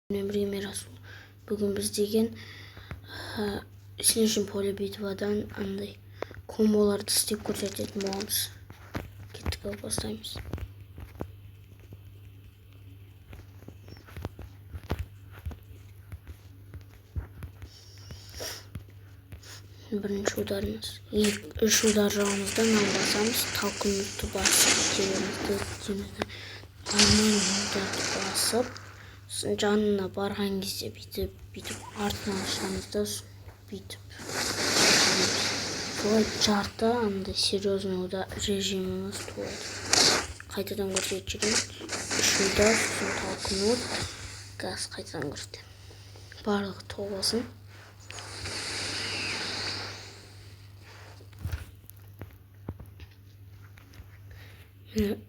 Мен бірге Мирас. Бүгін біз деген Снежный поле битвадан андай комболарды істеп көрсететін боламыз. Кеттік, ал бастаймыз. Бірінші ударымыз. Екі, үш удар жағымызда мынаны басамыз, толкунутты басып тебеміз, тебеміз. Нормальный ударды басып, сосын жанына барған кезде бүйтіп, бүйтіп артынан шығамыз да, бүйтіп. Солай жарты андай серьезный удар режиміміз туады. Қайтадан көрсетіп жіберейін. Үш удар, сосын толкунут, газ қайтадан көрсетемін. Барлығы толық болсын. Міне,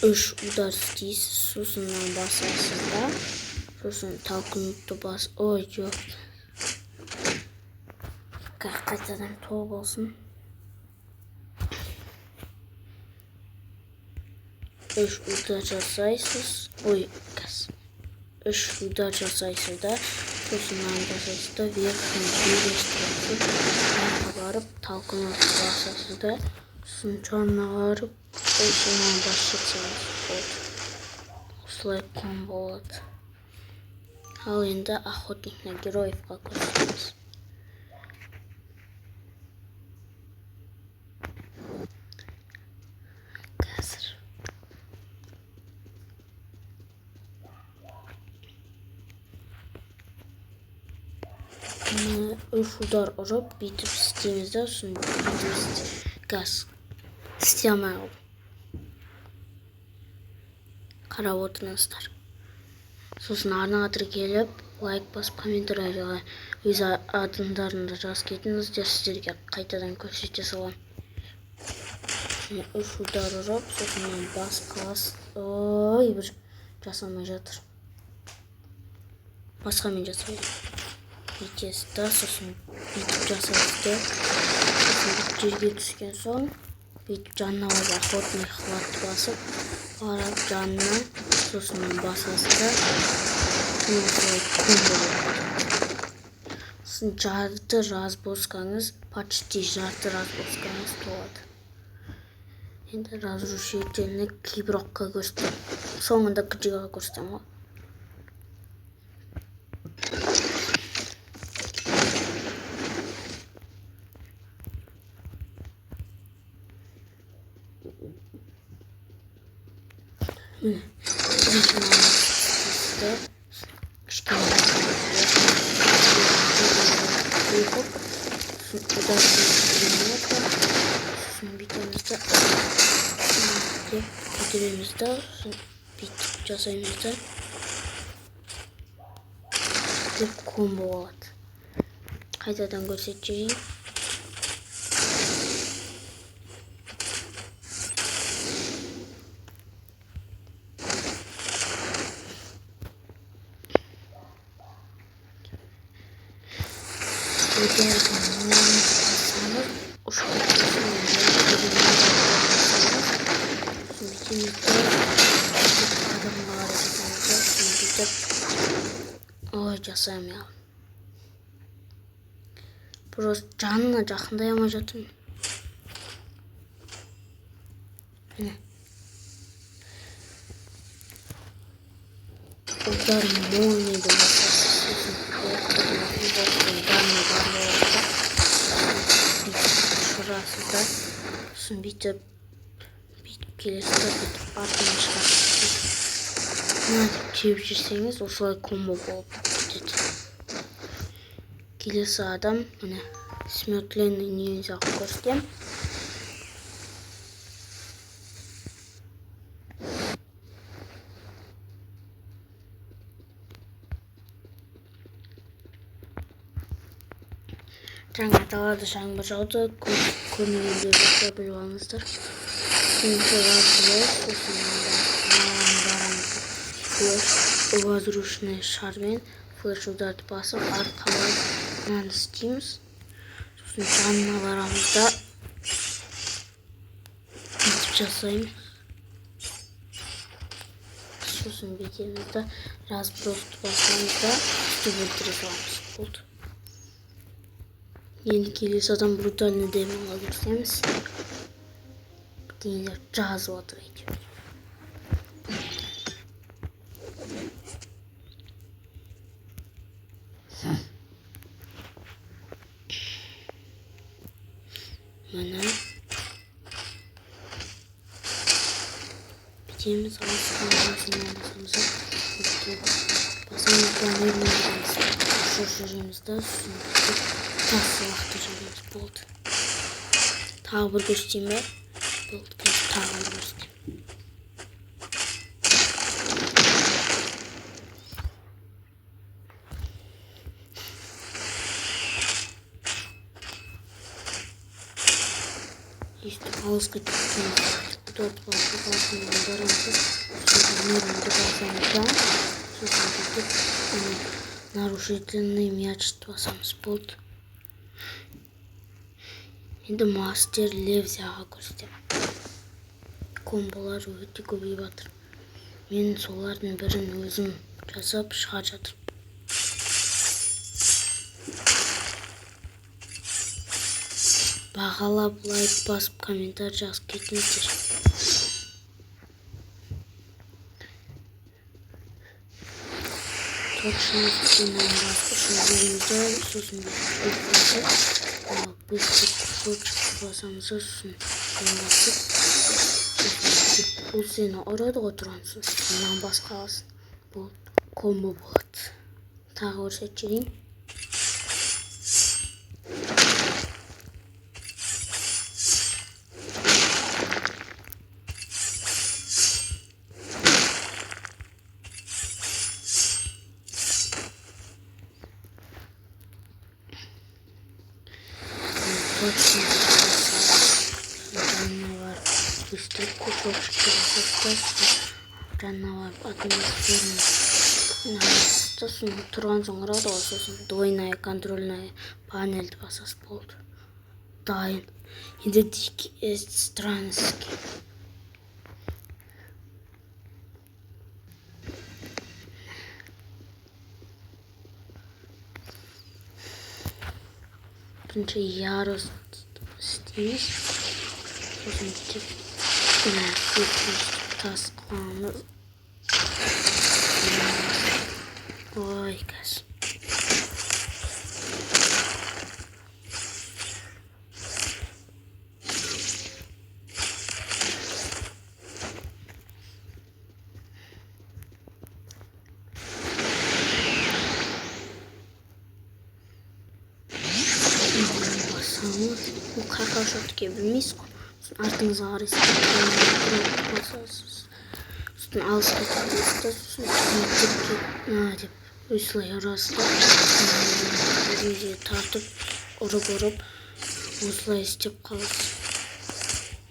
үш удар істейсіз, сосын мынаны басасыз да, сосын толкунутты бас, ой, жоқ. Қайтадан толық болсын. Үш удар жасайсыз, ой, газ. Үш удар жасайсыз да, сосын мынаны жасайсыз да, верхний басып, артқа барып толкунутты басасыз да, сосын жанына барып, сосын мынаны басып жатсаңыз болды. Осылай комбо болады. Ал енді охотник на героевқа көрсетеміз. Қазір. Міне, үш удар ұрып, бүйтіп істейміз да, сосын бүйтіп газ істей алмай қалдым. Қарап отырыңыздар. Сосын арнаға тіркеліп, лайк басып, комментарийға өз адымдарыңды жазып кетіңіздер, сіздерге қайтадан көрсете саламын. Міне, үш удар ұрып, сосын мынаны басып қаласыз. Ой, бір жасамай жатыр. Басқамен жасаймын. Бүйтесіз да, сосын бүйтіп жасайсыз да, сосын бүйтіп жерге түскен соң, бүйтіп жанына барып охотный хватты басып, барып жанына, сосын мынаны басасыз да, осылай комбо болып кетеді. Сосын жарты разброскаңыз, почти жарты разброскаңыз толады. Енді разрушительный киброкқа көрсетемін. Соңында кджиға көрсетемін ғой. Міне, кішкене сосын бүйтеміз да, деп көтереміз да, сосын бүйтіп жасаймыз да, деп комбо болады. Қайтадан көрсетіп жіберейін. Ой, жасаймын я. Просто жанына жақындай алмай жатырмын. Міне. Удар молнияды басасыз, сосын ұшырасыз да, сосын бүйтіп, бүйтіп келесіз да, бүйтіп артынан шығасыз. Мына деп теуіп жүрсеңіз, осылай комбо болып кетеді. Келесі адам, міне, смертельный ниндзяға көрсетемін. Жаңа далада жаңбыр жауды, көрмегендер болса біліп алыңыздар. Бірінші разброс, сосын мынаған барамыз. Флеш, воздушный шармен флеш ударды басып, артқа барып мынаны істейміз. Сосын жанына барамыз да, бүйтіп жасаймыз. Сосын бүйтеміз да, разбросты басамыз да, үстіп өлтіре саламыз. Болды. Енді келесі адам брутальный демонға көрсетеміз. Бірдеңелер жазып жатыр әйтеуір. Міне. Бүйтеміз, алысқа басынан басамыз да, бүйтіп басамыз да, нормально ұшып жүреміз да, сосын бүйтіп тас лақтырып жібереміз. Болды. Тағы бір көрсетейін бе? Болды, қазір тағы бір көрсетемін. Өйстіп алысқа кеткенбіз. Төрт басып артынан барамыз да, сосын норманды басамыз да, сосын бүйтіп нарушительный мячті басамыз. Болды. Енді мастер Левзяға көрсетемін. Комболар өте көбейіп жатыр. Мен солардың бірін өзім жасап шығарып жатырмын. Бағалап, лайк басып, комментарий жазып кетіңіздер. Точно стенаны басып ұшып жүреміз да, сосын бүйтіп басып, быстрый кусочек басамыз да, сосын басып, сосын бұл сені ұрады ғой тұрған соң, мынаны басқа аласың. Болды, комбо болады. Тағы көрсетіп жіберейін. Точно жанына барып быстрый кусочек басасыз, жанына барып атмосфераны сосын тұрған соң ұрады ғой, сосын двойная контрольная панельді басасыз. Болды, дайын. Енді дикий странский. Бірінші ярус істейміз, сосын бүйтіп тас қоямыз. Ой, қазір. Басамыз. Ол қаяққа ұшады екенін білмейсіз ғой. Сосын артыңызға қарайсыз, басасыз. Сосын алысқа кетесіз да, сосын бүйтіп деп осылай ұрасыз да, өзіңізге тартып, ұрып-ұрып осылай істеп қаласыз.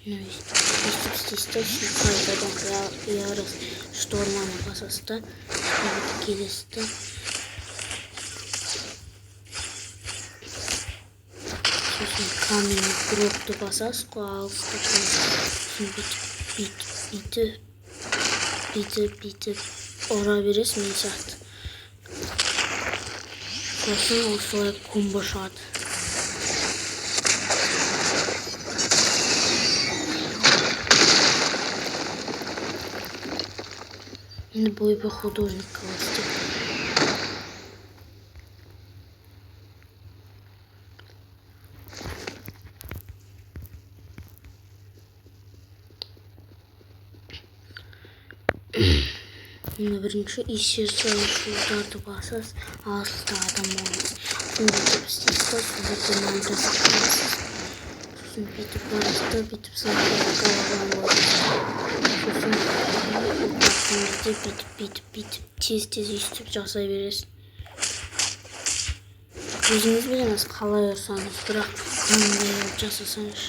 Міне өйстіп істейсіз да, сосын қайтадан ярус шторманы басасыз да, бүйтіп келесіз да. Сосын каменный гробты басасыз ғой, алысқа сосын бүйтіп, бүйтіп, бүйтіп, бүйтіп ұра бересіз мен сияқты. Сосын осылай комбо шығады. Енді бойбай художник істеп. Міне бірінші исчезающийларды басасыз, алыста адам болмас. Сосын бүйтіп істейсіз да, сосын бүйтіп мынаны жасап қаласыз. Сосын бүйтіп барасыз да, бүйтіп голованы қоясыз. Сосын оқытқан кезде бүйтіп, бүйтіп, бүйтіп тез-тез өйстіп жасай бересіз. Өзіңіз білесіз қалай ұрсаңыз, бірақ қандай қылып жасасаңыз.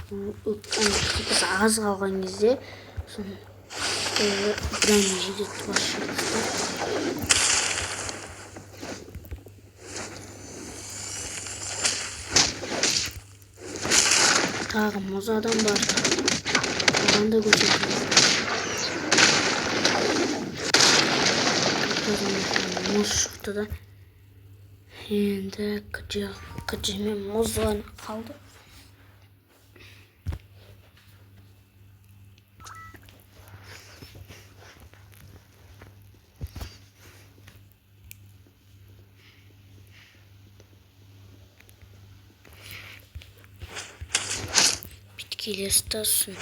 Қапасы аз қалған кезде соны бронежилет басып жүресіз да. Тағы мұз адам бар. Оған да көрсетемін. Мұз шықты да. Енді кж мен мұз ғана қалды. Бүйтіп келесіз да, сосын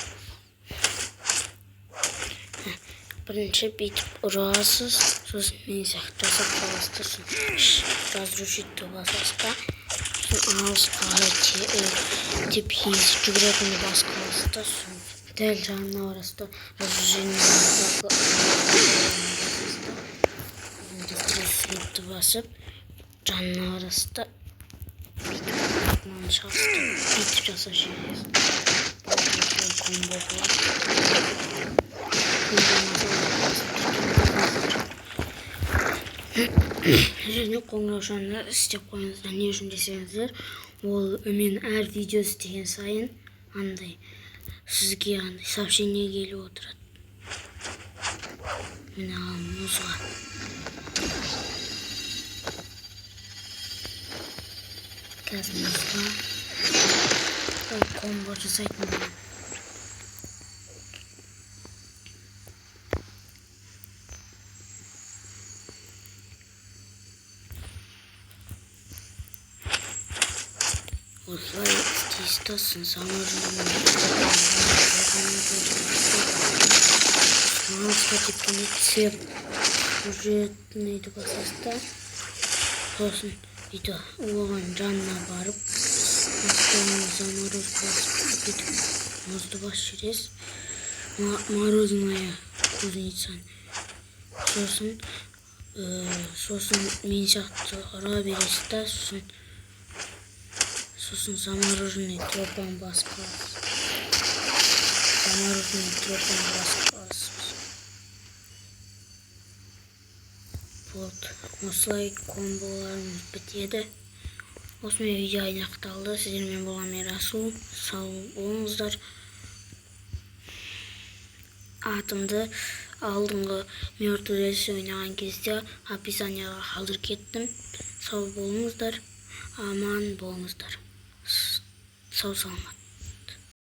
бірінші бүйтіп ұрасыз, сосын мен сияқты жасап қаласыз да, сосын разрушить басасыз да, сосын алысқа қарай тепкенсіз жүгіретінді басып қаласыз да, сосын дәл жанына барасыз да, разрушение басасыз да, сосын басып жанына барасыз да, бүйтіп артынан шығасыз да, бүйтіп жасап жібересіз. Комбо болады. Және қоңыраушаны істеп қойыңыздар. Не үшін десеңіздер, ол мен әр видео істеген сайын андай сізге андай сообщение келіп отырады. Міне ал мұзға. Қазір мұзға комбо жасайтын боламын. Осылай істейсіз да, сосын алысқа тепкенде цеп басасыз да, сосын бүйтіп оған жанына барып замороз басып бүйтіп мұзды басып жібересіз. Морозная кузницаны. Сосын мен сияқты ұра бересіз да, сосын замороженный тропаны басып қаласыз. Замороженный тропаны басып қаласыз. Болды. Осылай комболарымыз бітеді. Осымен видео аяқталды. Сіздермен болған мен Расул. Сау болыңыздар. Атымды алдыңғы Мертвый лес ойнаған кезде описанияға қалдырып кеттім. Сау болыңыздар. Аман болыңыздар. Сау саламат.